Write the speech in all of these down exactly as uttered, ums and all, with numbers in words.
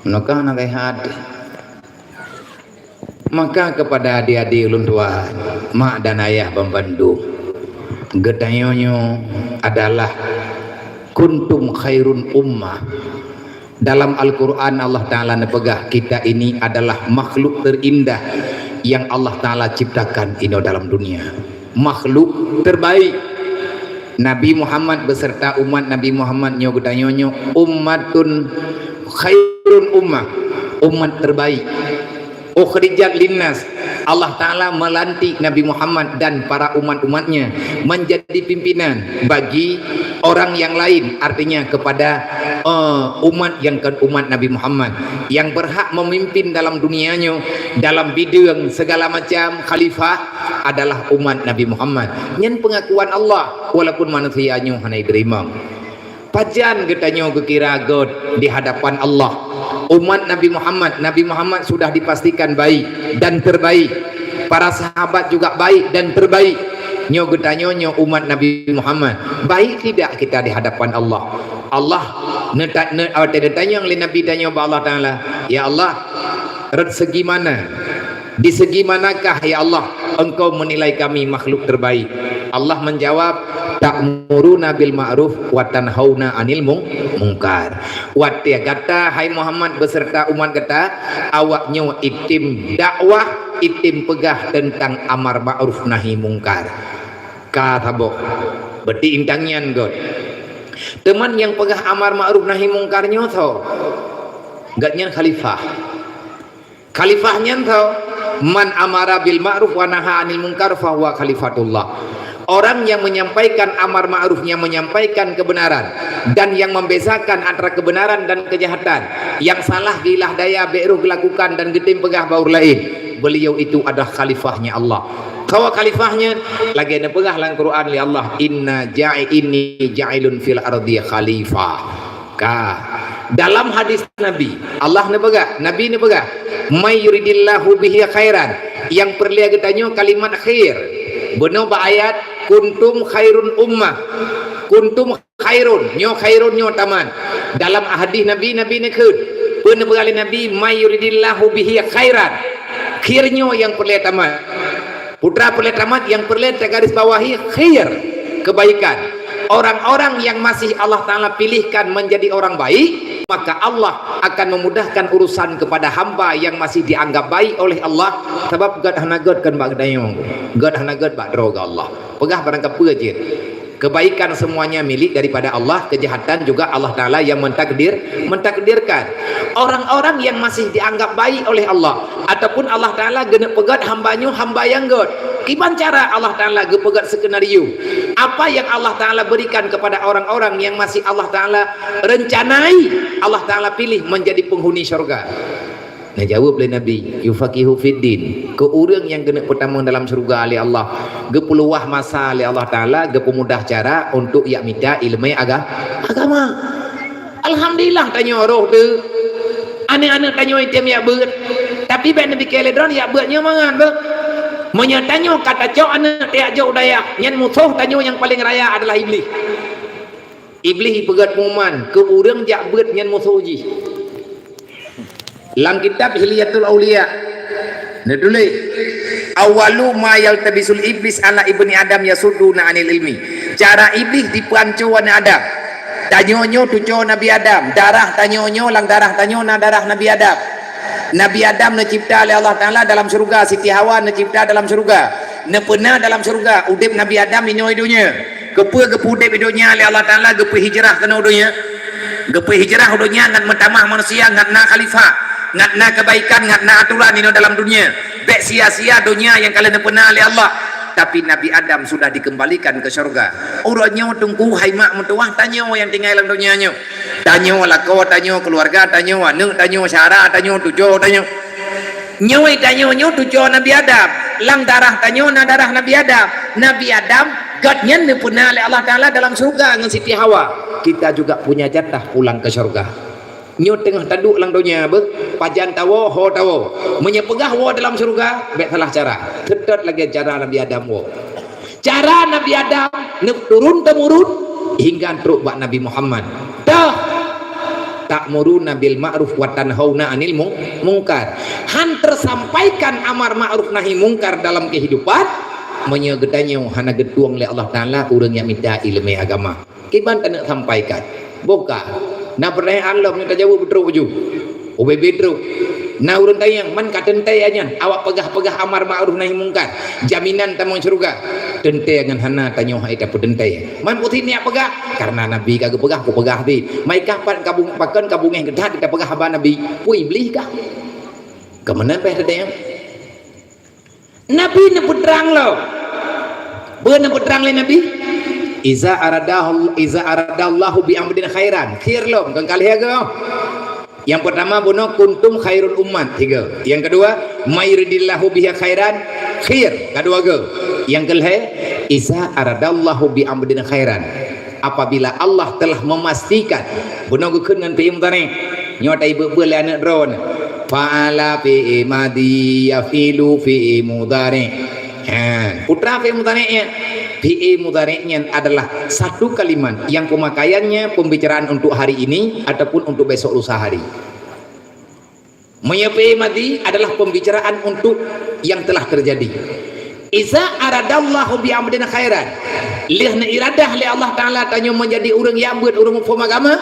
Maka na rehat. Maka kepada adik-adik ulôn tuan, mak dan ayah banmandum, geutanyoe nyoe adalah kuntum khairun ummah. Dalam Al-Quran Allah Ta'ala neupeugah, kita ini adalah makhluk terindah yang Allah Ta'ala ciptakan inoe dalam dunia. Makhluk terbaik. Nabi Muhammad beserta umat Nabi Muhammad nyoe geutanyoe nyoe ummatun khairun ummah, umat terbaik. Ukhrijat linnas, Allah Ta'ala melantik Nabi Muhammad dan para umat-umatnya menjadi pimpinan bagi orang yang lain, artinya kepada, eh, umat yang kon umat Nabi Muhammad. Yang berhak memimpin dalam dunia nyoe, dalam bidang segala macam khalifah adalah umat Nabi Muhammad. Nyan pengakuan Allah, walaupun manusia nyoe hana jiteurimong. Pajan geutanyoe geukira göt di hadapan Allah? Umat Nabi Muhammad, Nabi Muhammad sudah dipastikan baik dan terbaik. Para sahabat juga baik dan terbaik. Nyoe geutanyoe nyoe umat Nabi Muhammad, baik tidak kita di hadapan Allah? Allah neuta-, ne-, watèe neutanyong lé Nabi tanyoe bak Allah Ta'ala, "Ya Allah, rot segi mana? Di segi manakah, ya Allah, Engkau menilai kami makhluk terbaik?" Allah menjawab, "Ta'muruna bil ma'ruf wa tanhauna 'anil mung-, mungkar." Watèe gata, hai Muhammad, beserta umat gata, awaknyoe item dakwah, item peugah teuntang amar ma'ruf nahi mungkar. Ka saboh. Beuti intang nyan göt. Teuma nyang peugah amar ma'ruf nahi mungkar nyoe soe? Gobnyan khalifah. Khalifah nyan soe? "Man amara bil ma'ruf wa naha 'anil munkar fahuwa khalifatullah." Orang yang menyampaikan amar ma'ruf, yang menyampaikan kebenaran, dan yang membezakan antara kebenaran dan kejahatan, yang salah geuilah daya, bék rôh geulakukan dan geutem peugah bak ureueng laén, beliau itu adalah khalifahnya Allah. Soe khalifahnya? Lagèe neupeugah lam Quran lé Allah, "Inna ja'i-, inni ja'ilun fil ardi khalifah." Ka. Dalam hadis Nabi, Allah neupeugah, Nabi neupeugah, "May yuridillahu bihi khairan." Nyang peureulèe geutanyoe kalimat khair. Bunoe bak ayat, "Kuntum khairun ummah." Kuntum khairun, nyoe khairun nyoe tamat. Dalam hadis Nabi, Nabi neukheun, peue neupeugah lé Nabi, "May yuridillahu bihi khairan." Khair nyoe nyang peureulèe tamat. Putra peureulèe tamat, nyang peureulèe tagaris bawahi khair, kebaikan. Orang-orang yang masih Allah Ta'ala pilihkan menjadi orang baik, maka Allah akan memudahkan urusan kepada hamba yang masih dianggap baik oleh Allah, sabab göt hana göt kon bak geutanyoe, göt hana göt bak droe Allah. Peugah barang kapeue jeuet. Kebaikan semuanya milik daripada Allah, kejahatan juga Allah Ta'ala yang mentakdir, mentakdirkan. Orang-orang yang masih dianggap baik oleh Allah, ataupun Allah Ta'ala geuneuk peugöt hamba nyoe hamba nyang göt. Kiban cara Allah Ta'ala geupeugöt skenario? Apa yang Allah Ta'ala berikan kepada orang-orang yang masih Allah Ta'ala rencanai, Allah Ta'ala pilih menjadi penghuni syurga? Neujaweueb lé Nabi, "Yufaqihu fiddin." Keu ureuëng nyang keuneuk peutamong dalam syeuruga lé Allah, geupeuluwah masa lé Allah Ta'ala, geupeumudah cara untuk jak mita iéleumé aga-, agama. Alhamdulillah, tanyoe roh teuh. Aneuk-aneuk tanyoe item jak beuet. Tapi bék neupike lé droen jak beuet nyoe mangat beuh. Meunyoe tanyoe ka tacok aneuk tajak jok u dayah, nyan musoh tanyoe nyang paleng raya adalah Iblih. Iblih ipeugöt pengumuman keu ureuëng jak beuet nyan musoh jih. Lam kitab Hilyatul Auliya neutuléh, "Awwalu ma yaltabisul iblis ala ibni Adam yasuddu na anil ilmi." Cara Iblih dipeuanco aneuk Adam. Tanyoe nyoe tuco Nabi Adam, darah tanyoe nyoe lam darah tanyoe na darah Nabi Adam. Nabi Adam neucipta lé Allah Ta'ala dalam syeuruga, Siti Hawa neucipta dalam syeuruga, neupeuna dalam syeuruga, udeb Nabi Adam inoe i donya. Keupeue geupeu udeb i donya lé Allah Ta'ala, geupeu hijrah keunoe u donya? Geupeu hijrah u donya ngat meutamah manusia, ngat na khalifah, ngat na kebaikan, ngat na aturan inoe dalam dunia. Bék sia-sia donya nyang ka lheueh neupeuna lé Allah. Tapi Nabi Adam sudah dikembalikan ke syurga. Uroe nyoe teungku hai mak meutuwah, tanyoe nyang tinggai lam donya nyoe. Tanyoe lakoe tanyoe, keuluwarga tanyoe, aneuk tanyoe, syara tanyoe, tuco tanyoe. Nyoe tanyoe nyoe tuco Nabi Adam. Lam darah tanyoe na darah Nabi Adam. Nabi Adam, göt nyan neupeuna lé Allah Ta'ala dalam syeuruga ngon Siti Hawa. Kita juga punya jatah pulang ke syeuruga. Nyoe teungoh taduek lam donya beuh, pajan tawoe, ho tawoe. Meunyoe peugah woe dalam syeuruga, bék salah cara. Seutôt lagée cara Nabi Adam woe. Cara Nabi Adam turun-temurun hingga trok bak Nabi Muhammad. Toh, ta'muruna bil ma'ruf wa tanhauna 'anil mung-, mungkar. Han teusampaikan amar ma'ruf nahi mungkar dalam kehidupan, meunyoe geutanyoe hana geutueng lé Allah Taala ureuëng nyang mita iéleumé agama. Kiban taneuk sampaikan. Boh ka. Na peurtanyaan lom nyang tajaweueb trok ju. Ubé-bé trok. Na ureuëng tanyong, man ka teuntée nyan, awak peugah-peugah amar ma'ruf nahi mungkar, jaminan tamong syeuruga. Teuntée ngon hana tanyoe hai tapeuteuntée. Man peue cit neujak peugah? Karena Nabi ka geupeugah, kupeugah cit. Mai kah pat ka bung-, pakon ka beungéh geuh that tapeugah haba Nabi? Peue Iblih kah? Keumeunang péh teuntée. Nabi neupeutrang lom. Peue neupeutrang lé Nabi? Iza aradahu, iza aradallahu bi abdin khairan. Khair lom, kon ka lhée goe. Nyang peurtama bunoe kuntum khairul ummat, tiga. Nyang keudua, may yuridillahu bihi khairan, khair, ka dua goe. Nyang keulhée, iza aradallahu bi abdin khairan. Apabila Allah telah memastikan, bunoe geukheun ngon fi'il mudhari'. Nyoe taibeuet-beuet lé aneuk droe. Fa'ala fi'il madhi, yaf'ilu fi'il mudhari'. Ha, peue treuk fi'il mudhari' nyan? Fi'il mudhari' nyan adalah satu kalimat yang pemakaiannya pembicaraan untuk hari ini ataupun untuk besok lusa hari. Meunyoe fi'il madhi adalah pembicaraan untuk yang telah terjadi. Iza aradallahu bi abdin khairan. Lheueh neuiradah lé Allah Taala tanyoe menjadi ureuëng nyang beuet, ureuëng muphom agama,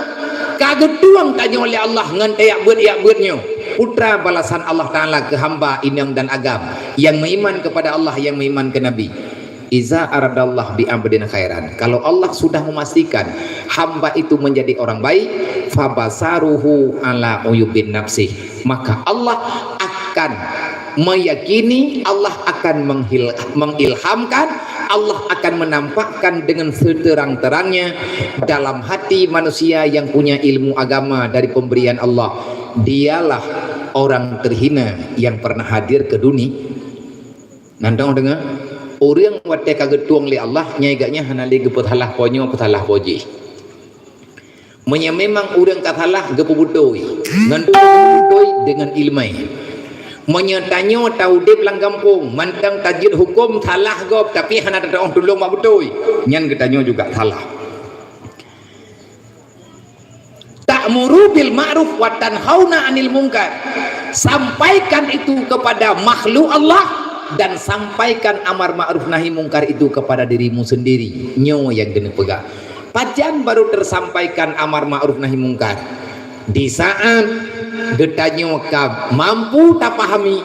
ka geutueng tanyoe lé Allah ngon tajak beuet-jak beuet nyoe. Peue treuk balasan Allah Taala keu hamba inong dan agam nyang meuiman kepada Allah, nyang meuiman keu Nabi. Iza aradallah bi abdin khairan. Kalau Allah sudah memastikan hamba itu menjadi orang baik, fabasaruhu ala uyubin nafsih. Maka Allah akan meyakini, Allah akan menghil-, mengilhamkan, Allah akan menampakkan dengan seterang-terangnya dalam hati manusia yang punya ilmu agama dari pemberian Allah. Dialah orang terhina yang pernah hadir ke dunia. Nyan dong deungoe, ureuëng watée ka geutueng lé Allah, nyai gobnyan hana lé geupeusalah po nyoe, peusalah po jih. Meunyoe memang ureuëng ka salah, geupeubeutôi. Ngon peue geupeubeutôi? Deungon iéleumé. Meunyoe tanyoe taudeb lam gampông, mantong tajeuet huköm salah gob, tapi hana tatu'oh tulông bak beutôi, nyan geutanyoe juga salah. Ta'muru bil ma'ruf wa tanhauna 'anil munkar. Sampaikan itu kepada makhluk Allah dan sampaikan amar ma'ruf nahi mungkar itu kepada dirimu sendiri. Nyoe nyang keuneuk peugah. Pajan baru tersampaikan amar ma'ruf nahi mungkar? Di saat geutanyoe ka mampu tapahami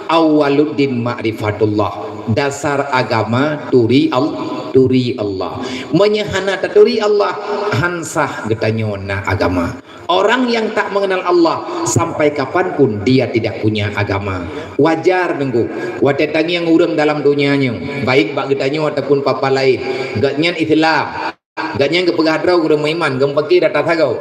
Awwaluddin ma'rifatullah. Dasar agama turi Al-, turi Allah. Meunyoe hana taturi Allah, han sah geutanyoe na agama. Orang yang tak mengenal Allah, sampai kapan pun dia tidak punya agama. Wajar nunggu. Watée tangieng ureuëng dalam donya nyoe, baik bak geutanyoe ataupun papa laén, gobnyan Islam. Gobnyan geupeugah droe ureuëng meuiman, geumeupaké rata sagoe.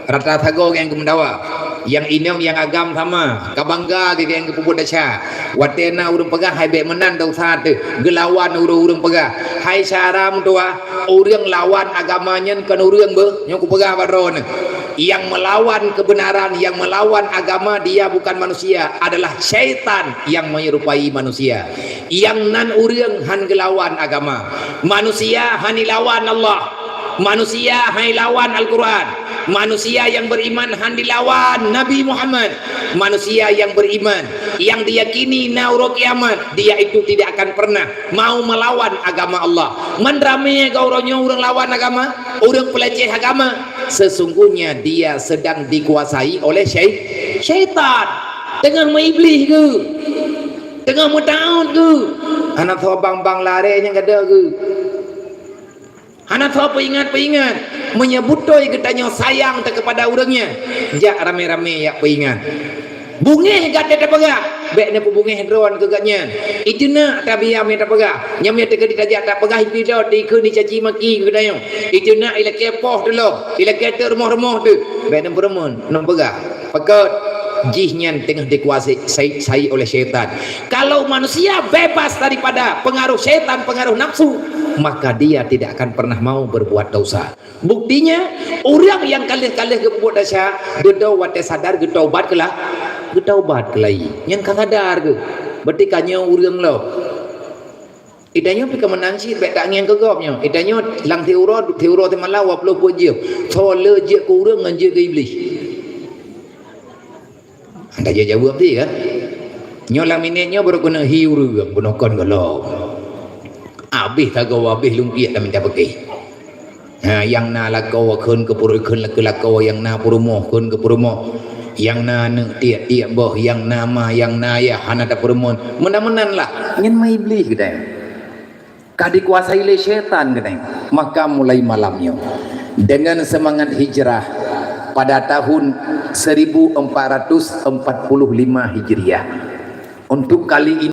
Rata sagoe nyang geumeudawa. Nyang inong nyang agam sama, ka bangga geuh nyang geupeubuet desya. Watée na ureuëng peugah hai bék meunan desya teuh, geulawan ureuëng-ureuëng peugah, hai syara meutuwah, ureuëng lawan agama nyan kon ureuëng beuh, nyoe kupeugah bak droeneuh. Yang melawan kebenaran, yang melawan agama, dia bukan manusia, adalah syaitan yang menyerupai manusia. Nyang nan ureuëng han geulawan agama. Manusia han ilawan Allah. Manusia han ilawan Al-Quran. Manusia yang beriman han dilawan Nabi Muhammad. Manusia yang beriman, yang diyakini na uroe kiamat, dia itu tidak akan pernah mau melawan agama Allah. Man ramé goe uroe nyoe ureuëng lawan agama, ureuëng peuleceh agama, sesungguhnya dia sedang dikuasai oleh syai-, syaitan. Teungoh meuiblih geuh. Teungoh meutaôt geuh. Hana soe bang-bang laré nyang gadôh geuh. Hana soe peuingat-peuingat. Meunyoe beutôi geutanyoe sayang teuh keupada ureuëng nyan, jak ramé-ramé jak peuingat. Beungéh gata tapeugah, bék neupeubeungéh droe keu gobnyan. Itu na tabiam nyang tapeugah. Nyang meunyoe teukeudi tajak tapeugah, ipidoe, tikheun, icaci maki keu geutanyoe. Itu na ilakée poh teuh lom, ilakée teuk rumoh-rumoh teuh. Bék neupeurumeun, neupeugah. Pakon? Jih nyan teungoh dikuasai sai, sai oleh syaitan. Kalau manusia bebas daripada pengaruh syaitan, pengaruh nafsu, maka dia tidak akan pernah mau berbuat dosa. Buktinya, ureuëng nyang ka lheueh-ka lheueh geupeubuet desya, geudong watée sadar geutaubat keu la-, geutaubat keu lagée nyan ka sadar geuh. Berarti ka nyoe ureuëng lom. Geutanyoe pih ka meunan cit, bék tangieng keu gob nyoe. Geutanyoe lam siuroe, siuroe simalam dua ploh peuet jeuem. Soe le jeuet keu ureuëng ngon jeuet keu Iblih. Ka jaweueb sih kan? Nyoe lam minét nyoe baru keuneuk hi ureuëng, bunoe kon gohlom. Abéh sagoe, abéh lungkiek dan minta paké. Ha, nyang na lakoe kheun keu peurumoh, kheun keu lakoe, nyang na peurumoh kheun keu peurumoh. Nyang na aneuëk tiek-tiek boh, nyang na ma, nyang na ayah hana tapeurumoh. Meunan-meunan lah. Nyan ma Iblih geutanyoe. Ka dikuasai lé syaitan geutanyoe. Maka mulai malam nyoe, dengan semangat hijrah pada tahun seribu empat ratus empat puluh lima Hijriah, untuk kali